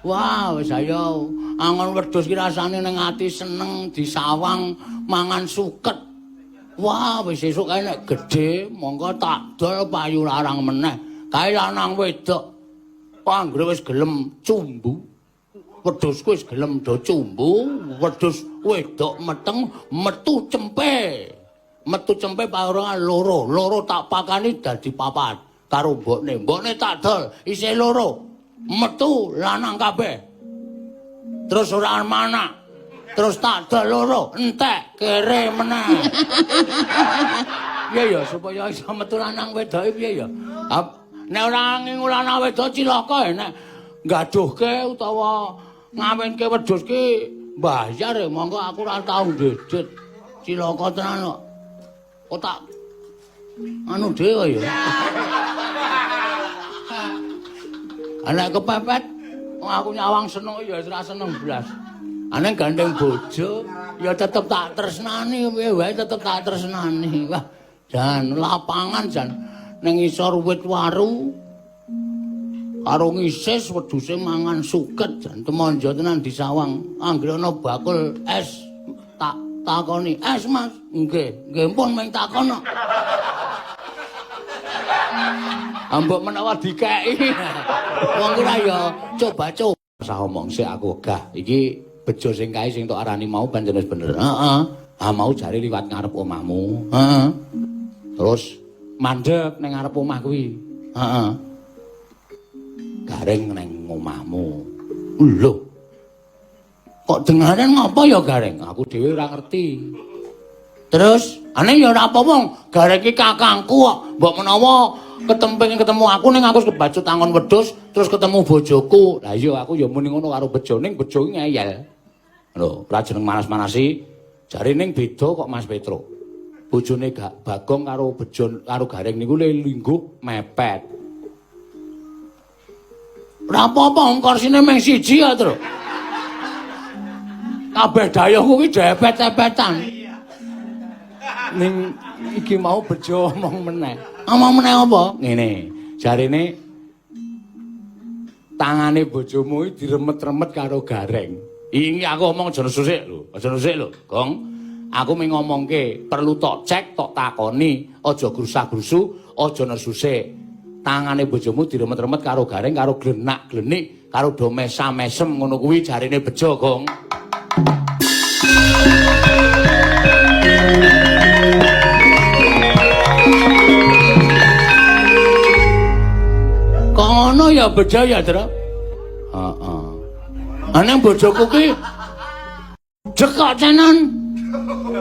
Wah, wis ayo angon wedhus ki rasane ning ati seneng disawang mangan suket. Wah, wis esuk kae nek gedhe monggo tak dol payu larang meneh. Kae lanang wedok. Anggere wis gelem cumbu. Wedhusku wis gelem do cumbu, wedhus wedok meteng metu cempe. Metu cempe parongan loro, loro tak pakani dadi papat karo mbokne. Mbokne tak dol isih loro. Metu lanang kabeh. Terus ora manak. Terus tak dol loro, entek kere meneh. Piye ya supaya iso metu lanang wedoke piye ya? Nek ora ngingu lanang wedok cilaka nek gaduhke utawa ngawinke wedhus ki bayar ya monggo aku ora tau ndedit. Cilaka tenan kok. Kok tak anu dhewe ya. Anak kepepet aku nyawang seneng ya ora seneng blas. Ane gandeng bojo ya tetep tak tresnani piye wae tetep tak tresnani. Wah, jan lapangan jan ning isor wit waru karo ngisis wedhuse mangan suket jan temonjo tenan disawang. Anggere ana bakul es tak takoni, "Es, Mas?" "Nggih, nggih pun mung takon kok." Ambok menawa dikeki. Wong ora ya coba-coba. Sah omong sik aku wegah. Iki bejo sing kae sing tok arani mau pancen wis bener. Heeh. Ah mau jare liwat ngarep omahmu. Heeh. Terus mandek ning ngarep omah kuwi. Heeh. Gareng ning omahmu. Lho. Kok dengaren ngapa ya Gareng? Aku dhewe ora ngerti. Terus, ane ya ora apa-apa, Gareng iki kakangku kok. Mbok menawa ketemping ketemu aku ning aku kebacut angon wedhus terus ketemu bojoku. Lah iya aku ya muni ngono karo Bejo ning Bejo iki ngeyel. Lho, ora jeneng manas-manasi. Jare ning beda kok Mas Petro. Bojone gak Bagong karo Bejo karo Gareng niku le lingguh mepet. Ora apa-apa wong korsine mung siji ya, Tru. Kabeh dayoh kuwi depet-depetan. Ning iki mau Bejo omong meneh. Omong meneh apa? Ngene, jarene tangane bojomu iki diremet-remet karo Gareng. Iki aku omong aja nesu sik lho, aja nesu sik lho, Gong. Aku mung ngomongke, perlu tok cek, tok takoni, aja grusah-grusu, aja nesu sik. Tangane bojomu diremet-remet karo Gareng, karo glenak-glenik, karo do mesam-mesem ngono kuwi jarene Bejo, Gong. Kok ngono ya Bejo ya, Tru? Heeh. Ana bojoku ki jekok tenan.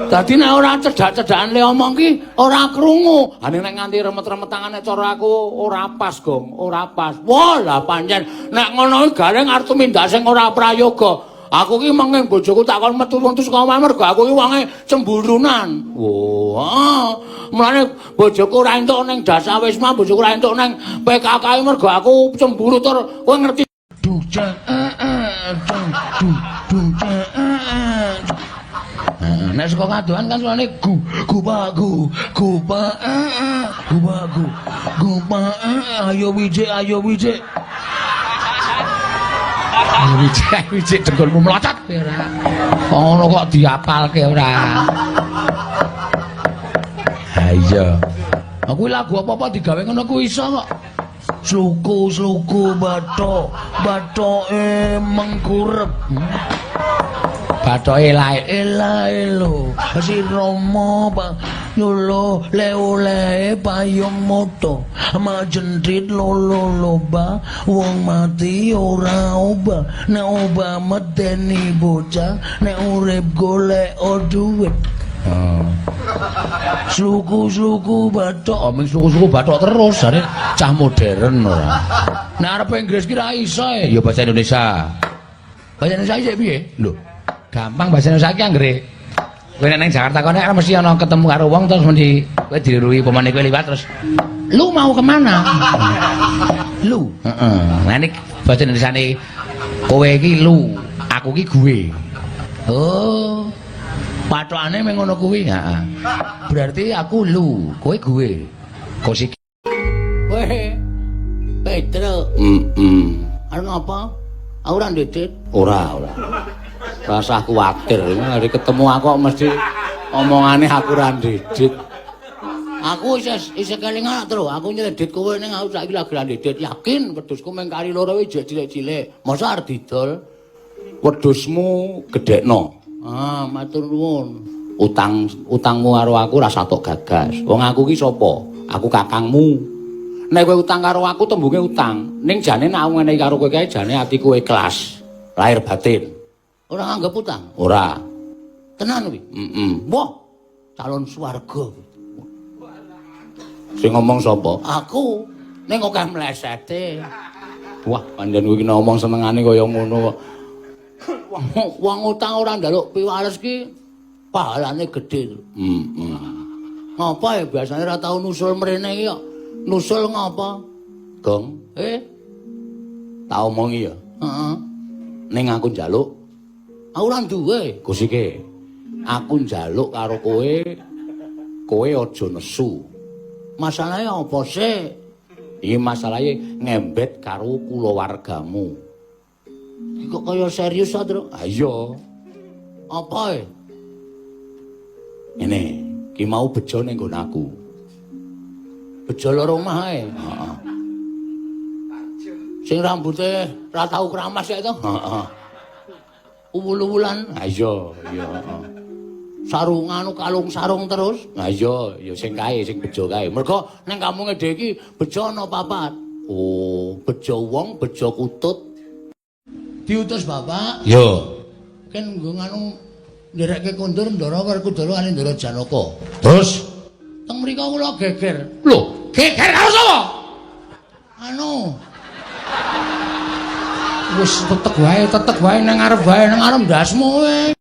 Dadi nek ora cedhak-cedhakan le omong ki ora krungu. Ha nek nganti remet-remet tangane cara aku ora pas, Gong, ora pas. Wah, lah pancen nek ngono ki Gareng arep tumindak sing ora prayoga. Aku ki menging bojoku takon metu-metu saka omah mergo aku ki wonge cemburunan. Wah, mulane bojoku ora entuk ning Dasawisma, bojoku ora entuk ning PKK mergo aku cemburu tur kowe ngerti. Nek saka kadohan kan suarane gu gu pa gu gu pa gu pa gu gu pa ayo wijik ayo wijik. Wijik wijik dengkulmu mlocot ora. Ngono kok diapalke ora. Ha iya. Aku lagu apa-apa digawe ngono kuwi iso kok. Sluku-sluku bathok, bathoke mengkurep. Bathoke elae elae lho. Si Rama nyulo le-ole payung moto. Majentrit lolo loba, wong mati ora obah. Nek obah medeni bocah, nek urip golek dhuwit. Oh. Sluku-sluku bathok, omong sluku-sluku bathok terus jare cah modern ora. Nek arep Inggris ki ra iso ya bahasa Indonesia. Bahasa Indonesia iki piye? Lho, gampang bahasa Indonesia iki anggere kowe nek nang Jakarta kono nek mesti ana ketemu karo wong terus mesti kowe dirui pemane kowe liwat terus lu mau kemana? Lu. Heeh. Nah nek bahasa Indonesiane kowe iki lu, aku ki gue. Oh. Pathokane mung ngono kuwi, heeh. Berarti aku lu, kowe gue. Kok sik kowe Petro. Heeh. Arep ngapa? Aku ora ndedit. Ora, ora. Rasah kuwatir, hari ketemu aku kok mesti omongane aku ora ndedit. Aku isih isih kelingan terus, aku nyredit kowe ning aku saiki lagi ora ndedit. Yakin wedhusku mung kari loro iki jek cilik-cilik. Masa arep didol? Wedhusmu gedhekno. Ah, matur nuwun. Utang utangmu karo aku ora satok gagas. Wong aku ki sapa? Aku kakangmu. Nek kowe utang karo aku tembunge utang. Ning jane nek aku ngene karo kowe kae jane atiku ikhlas. Lahir batin. Ora nganggep utang? Ora. Tenan kuwi? Heeh. Wah, calon swarga. Sing ngomong sapa? Aku. Ning akeh mlesete. Wah, pancen kuwi ngomong senengane kaya ngono kok. Wong utang ora njaluk piwales ki pahalane gedhe. Heeh. Ngapa ya biasane ora tau nusul mrene iki kok. Nusul ngapa? Gong. Eh. Tak omongi ya. Heeh. Ning aku njaluk. Aku ora duwe. Gusike. Aku njaluk karo kowe, kowe aja nesu. Masalahe apa sih? Iki masalahe ngembet karo kulawargamu. Iki kok kaya serius ta, Truk? Ha iya. Apa e? Ngene, ki mau bejo ning nggon aku. Bejo loro omah ae. Heeh. Sing rambute ra tau kramas ya to? Heeh. Uwul-uwulan. Ha iya, iya, heeh. Sarung anu kalung sarung terus. Ha iya, ya sing kae, sing bejo kae. Mergo ning kampunge dhewe iki bejo ana papat. Oh, bejo wong, bejo kutut. Diutus bapak. Yo. Ken nggo nganu nderekke kondur Ndara Werkudara kali Ndara Janaka. Terus teng mriku kula geger. Lho, geger karo sapa? Anu. Wis teteg wae ning ngarep wae, ning ngarep ndasmu kowe.